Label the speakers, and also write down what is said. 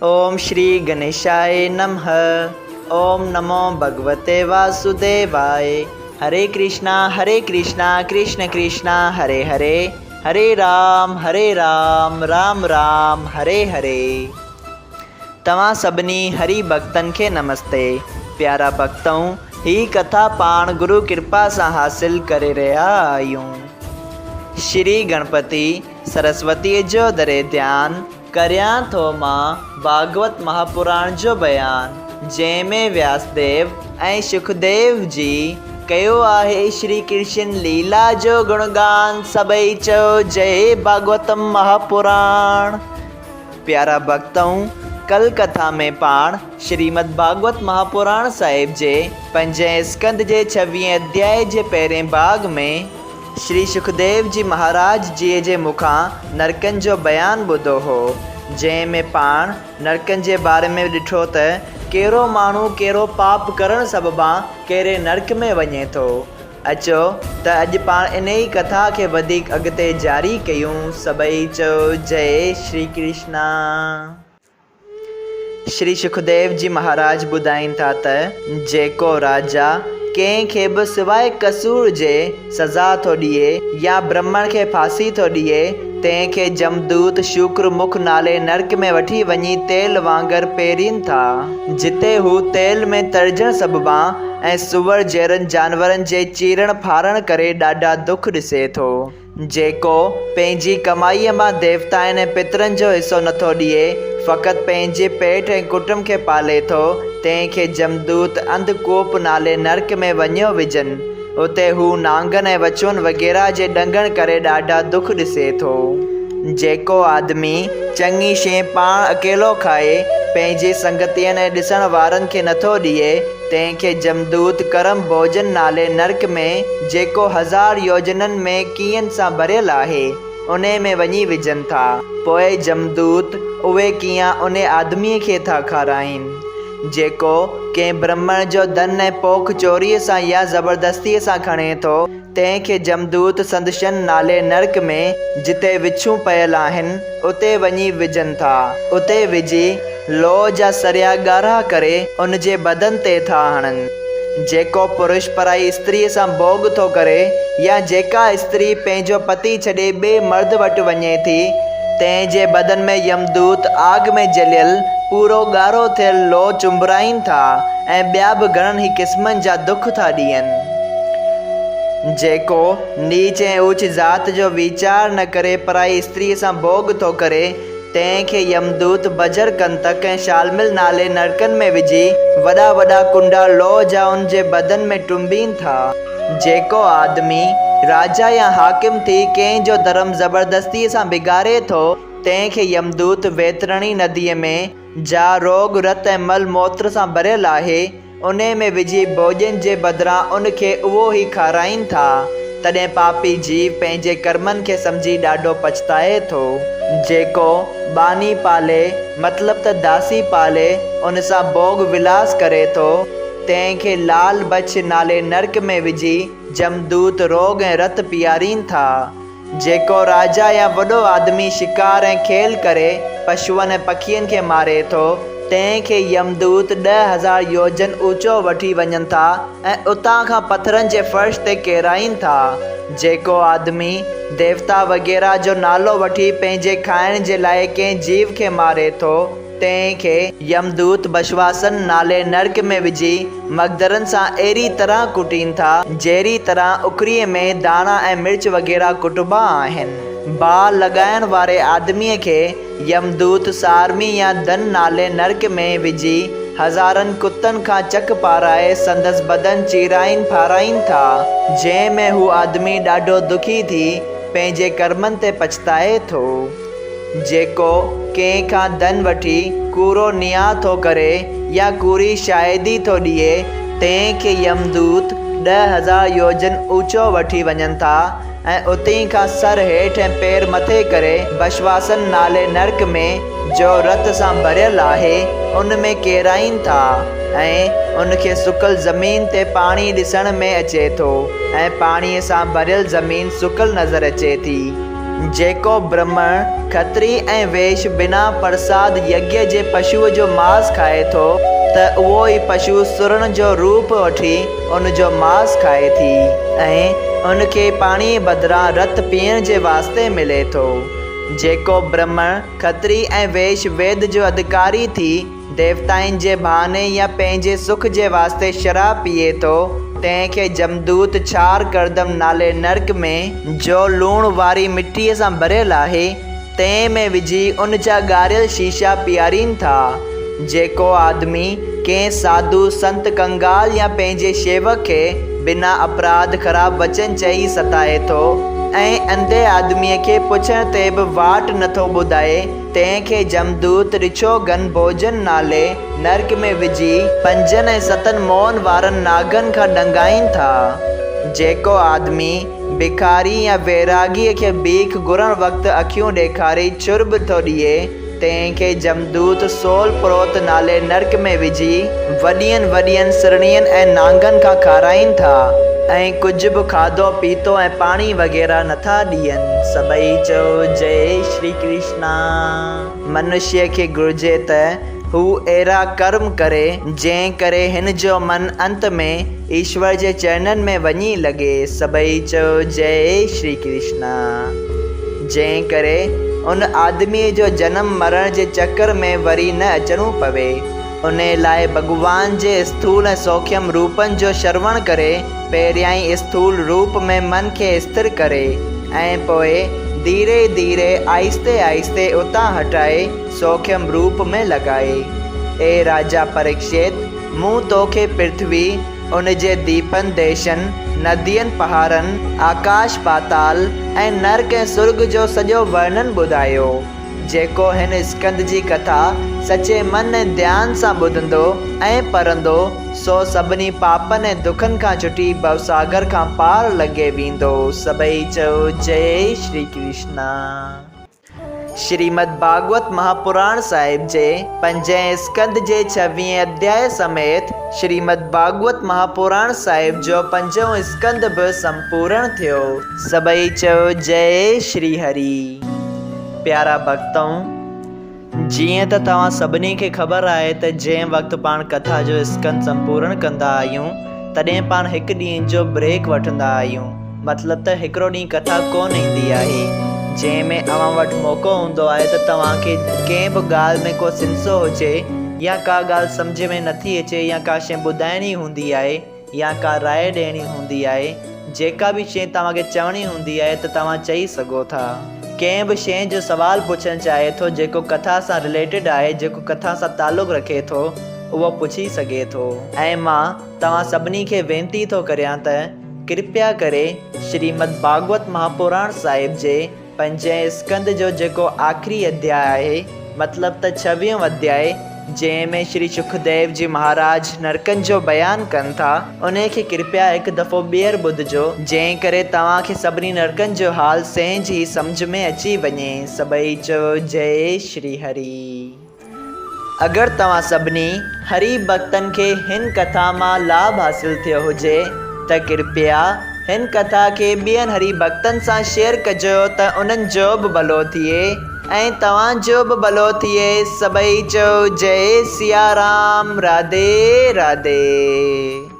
Speaker 1: اوم شري گنيشاء نمه اوم نمو ڀڳوتي واسوديواء هري ڪرشنا هري ڪرشنا ڪرشن ڪرشنا هري هري هري رام هري رام رام رام هري هري. توهان سڀني هري ڀڳتن کي نمستي. پيارا ڀڳتؤ هي ڪٿا پاڻ گرو ڪرپا سان حاصل ڪري رهيا آهيون. شري گڻپتي سرسوتيء جو دري ڌيان ڪريان ٿو مان ڀاڳوت مهاپراڻ جو بيان، جنهن ۾ وياسديو ۽ شڪديو جي ڪيو آهي شري ڪرشن ليلا جو گڻگان، سڀئي چئو جئي ڀاڳوتم مهاپراڻ. پيارا ڀڳتؤ! ڪل ڪٿا ۾ پاڻ شريمد ڀاڳوت مهاپراڻ صاحب جي پنجين اسڪنڌ جي ڇويهين اڌيائي جي پهرين ڀاڳ ۾، شري شڪديو جي مهاراج جيء جي مکان نرڪن جو بيان ٻڌو هو، جنهن ۾ پاڻ نرڪن جي باري ۾ ڏٺو ته ڪهڙو ماڻهو ڪهڙو پاپ ڪرڻ سببان ڪهڙي نرڪ ۾ وڃي ٿو. اچو ته اڄ پاڻ انهيء ڪٿا کي وڌيڪ اڳتي جاري ڪيون. سڀئي چئو جئي شري ڪرشنا. شري شڪديو جي مهاراج ٻڌائين ٿا ته جيڪو راجا ڪنهن کي به سواء قصور جي سزا ٿو ڏئي يا برهمڻ کي ڦاسي ٿو ڏئي، تنهن کي جمدوت شوڪر مک نالي نرڪ ۾ وٺي وڃي تيل وانگر پيرين ٿا، جتي هو تيل ۾ ترجڻ سببان ۽ سوئر جهڙن جانورن جي چيرڻ ڦاڙڻ ڪري ڏاڍا دک ڏسي ٿو. جيڪو پنهنجي ڪمائيء مان ديوتائن ۽ پترن جو حصو نٿو ڏئي، فقط پنهنجي پيٽ ۽ ڪٽنب کي پالي ٿو، تنهن کي جمدوت انڌ ڪوپ نالي نرڪ ۾ وڃيو وجهن. اتي هو نانگن ۽ وڇون وغيره جي ڏنگڻ ڪري ڏاڍا دک ڏسي ٿو. جيڪو آدمي چڱي شيء پاڻ اڪيلو کائي، پنهنجي سنگتين ۽ ڏسڻ وارن کي نٿو ڏئي، تنهن کي جمدوت ڪرم ڀوڄن نالي نرڪ ۾، جيڪو هزار يوجنن ۾ ڪيئن سان ڀريل آهي، انهي ۾ وڃي وجهن ٿا. پوء جمدوت اهي ڪيئان انهي آدميء کي ٿا کارائين، جيڪو ڪنهن برهمڻ جو ڌن ۽ پوک چوريء سان يا زبردستيء سان کڻي ٿو، تنهن کي جمدوت سندشن نالي نرڪ ۾، جتي وڇون پيل آهن، اتي وڃي وجهن ٿا. اتي وجهي، لوهه جا سريا ڳاڙها ڪري، ان جي بدن تي ٿا هڻن. جيڪو پرش پرائي استريء سان ڀوڳ ٿو ڪري يا جيڪا استري پنهنجو پتي ڇڏي ٻئي مرد وٽ وڃي ٿي، تنهن جي بدن ۾ يمدوت آگ ۾ جليل، پورو ڳاڙهو ٿيل لوهه چنبڙائين ٿا ۽ ٻيا به گهڻن ئي قسمن جا دک ٿا ڏين. جيڪو نيچ ۽ اوچ ذات جو ويچار نه ڪري پرائي استريء سان ڀوڳ ٿو ڪري، تنهن کي يمدوت بجر ڪنتڪ ۽ شالمل نالي نرڪن ۾ وجهي، وڏا وڏا ڪنڊا لوهه جا ان جي بدن ۾ ٽنبين ٿا. جيڪو آدمي راجا يا حاڪم ٿي ڪنهن جو ڌرم زبردستيء سان بگاڙي ٿو، تنهن کي يمدوت ويترڻي نديء ۾، جا روڳ، رت ۽ مل موتر سان ڀريل آهي، انهيء ۾ وجهي ڀوڄن جي بدران ان کي اهو ئي کارائين ٿا، تڏهن پاپي جيو پنهنجي ڪرمن کي سمجهي ڏاڍو پڇتائي ٿو. جيڪو ٻانهي پالي، مطلب ته داسي پالي، ان سان ڀوڳ ولاس ڪري ٿو، تنهن کي لال بڇ نالي نرڪ ۾ وجهي جمدوت روڳ ۽ رت پيارين ٿا. جيڪو راجا يا وڏو آدمي شڪار ۽ کيل ڪري پشوئن ۽ پکين کي ماري ٿو، تنهن کي يمدوت 10,000 يوجن اوچو وٺي وڃن ٿا ۽ اتان کان پٿرن جي فرش تي ڪيرائين ٿا. جيڪو آدمي ديوتا وغيره جو نالو وٺي پنهنجي کائڻ جي لاء ڪنهن جيو کي ماري ٿو، تنهن کي يمدوت بشواسن نالي نرڪ ۾ وجهي مگدرن سان اهڙي طرح ڪٽين ٿا، جهڙي طرح اکريء ۾ ڌاڻا ۽ مرچ وغيره ڪٽبا آهن. باهه لڳائڻ واري آدميء کي يمدوت سارمي يا ڌن نالي نرڪ ۾ وجهي هزارن ڪتن کان چڪ پارائي سندس بدن چيرائين ڦاڙائين ٿا، جنهن ۾ هو آدمي ڏاڍو دکي ٿي پنهنجي ڪرمن تي پڇتائي ٿو. جيڪو ڪنهن کان ڌن وٺي ڪوڙو نياء ٿو ڪري يا ڪوڙي شاهدي ٿو ڏئي، تنهن کي يمدوت 10,000 يوجن اوچو وٺي وڃن ٿا ۽ اتي کان سر هيٺ ۽ پير مٿي ڪري بشواسن نالي نرڪ ۾، جو رت سان ڀريل آهي، ان ۾ ڪيرائين ٿا ۽ ان کي سڪل زمين تي پاڻي ڏسڻ ۾ اچي ٿو ۽ پاڻيء سان ڀريل زمين سڪل نظر اچي ٿي. جيڪو برهمڻ، کتري ۽ ويش بنا پرساد يگيه جي پشوء جو ماس کائي ٿو ته اهو ئي پشو سرڻ جو روپ وٺي ان جو ماس کائي ٿي ۽ ان کي پاڻيء بدران رت پيئڻ جي واسطي ملي ٿو. جيڪو برهمڻ، کتري ۽ ويش ويد جو اڌڪاري ٿي ديوتائن جي بهاني يا پنهنجي سک جي واسطي شراب پيئي ٿو، تنهن کي جمدوت ڇار ڪردم نالي نرڪ ۾، جو لوڻ واري مٽيء سان ڀريل آهي، تنهن ۾ وجهي ان جا ڳاريل شيشا پيارين ٿا. جيڪو آدمي ڪنهن ساڌو، سنت، ڪنگال يا پنهنجي شيوڪ کي بنا اپراڌ خراب وچن چئي ستائي ٿو ۽ انڌي آدميء کي پڇڻ تي به واٽ نٿو ٻڌائي، تنهن کي جمدوت رڇو گن ڀوڄن نالي نرڪ ۾ وجهي پنجن ۽ ستن منهن وارن ناگن کان ڏنگائين ٿا. جيڪو آدمي بکاري يا ويراڳيء کي بيک گهرڻ وقت اکيون ڏيکاري ڇر به ٿو ڏئي، تنهن کي جمدوت سول پروت نالي نرڪ ۾ وجهي وڏين وڏين سرڻين ۽ نانگن کان کارائين ٿا ۽ ڪجهه به کاڌو پيتو ۽ پاڻي وغيره نٿا ڏين. سڀئي چئو جئي شري ڪرشنا. منشيء کي گهرجي ته هو اهڙا ڪرم ڪري، جنهن ڪري هن جو من انت ۾ ايشور جي چرنن ۾ وڃي لڳي. سڀئي چئو جئي شري ڪرشنا. جنهن ڪري ان آدميء جو جنم مرڻ جي چڪر ۾ وري نه اچڻو پوي. انهيء لاء ڀڳوان جي اسٿول ۽ سوکيم روپن جو شروڻ ڪري، پهريائين اسٿول روپ ۾ من کي اسٿر ڪري ۽ پوء ڌيري ڌيري آهستي آهستي اتان هٽائي سوکيم روپ ۾ لڳائي. اي راجا پريڪشت! مون توکي پرٿوي، ان جي ديپن ديشن، ندين پهاڙن، آڪاش پاتال ۽ نرڪ ۽ سرڳ جو سڄو ورنن ٻڌايو. جيڪو هن اسڪند جي ڪٿا سچي من ۽ ڌيان سان ٻڌندو ۽ پڙهندو، سو سڀني پاپن ۽ دکن کان ڇٽي ڀوساگر کان پار لنگهي ويندو. سڀئي چئو جئي شري ڪرشنا. شريمد ڀاڳوت مهاپراڻ صاحب جي پنجين اسڪند جي ڇويهين اڌيائي سميت شريمد ڀاڳوت مهاپراڻ صاحب جو پنجون اسڪند به سمپورڻ ٿيو. سڀئي چئو جئي شري هري. پيارا ڀڳتؤ! جيئن ته توهان سڀني کي خبر آهي ته جنهن وقت پاڻ ڪٿا جو اسڪند سمپورڻ ڪندا آهيون تڏهن پاڻ هڪ ڏينهن جو بريڪ وٺندا آهيون مطلب ته هڪڙو ڏينهن ڪٿا ڪونه ايندي آهي جنهن ۾ اوهان وٽ موقعو هوندو آهي ته توهان کي ڪنهن به ڳالهه ۾ ڪو سنسو هجي يا ڪا ڳالهه سمجهه ۾ نٿي اچي يا ڪا شيء ٻڌائڻي هوندي آهي يا ڪا راء ڏيڻي هوندي آهي، جيڪا به شيء توهان کي چوڻي هوندي آهي ته توهان چئي سگهو ٿا. ڪنهن به شيء جو سوال پڇڻ چاهي ٿو جيڪو ڪٿا سان رليٽيڊ آهي، جيڪو ڪٿا سان تعلق رکي ٿو، اهو پڇي سگهي ٿو. ۽ مان توهان سڀني کي وينتي ٿو ڪريان ته ڪرپيا ڪري شريمد ڀاڳوت مهاپراڻ صاحب جي پنجين اسڪنڌ جو جيڪو آخري اڌياء آهي، مطلب ته ڇويهون اڌياء، جنهن ۾ شري شڪديو جي مهاراج نرڪن جو بيان ڪن ٿا، انهي کي ڪرپيا هڪ دفعو ٻيهر ٻڌجو، جنهن ڪري توهان کي سڀني نرڪن جو حال سهنج ئي سمجهه ۾ اچي وڃي. سڀئي چئو جئي شري هري. اگر توهان سڀني هري ڀڳتن کي هن ڪٿا مان لاڀ حاصل ٿيو هجي ته ڪرپيا هن ڪٿا کي ٻين هري ڀڳتن سان شيئر ڪجو ته انهن جو به ڀلو ٿئي ۽ توهان جو به ڀلو ٿئي سڀئي چئو جئي سيارام راڌي راڌي.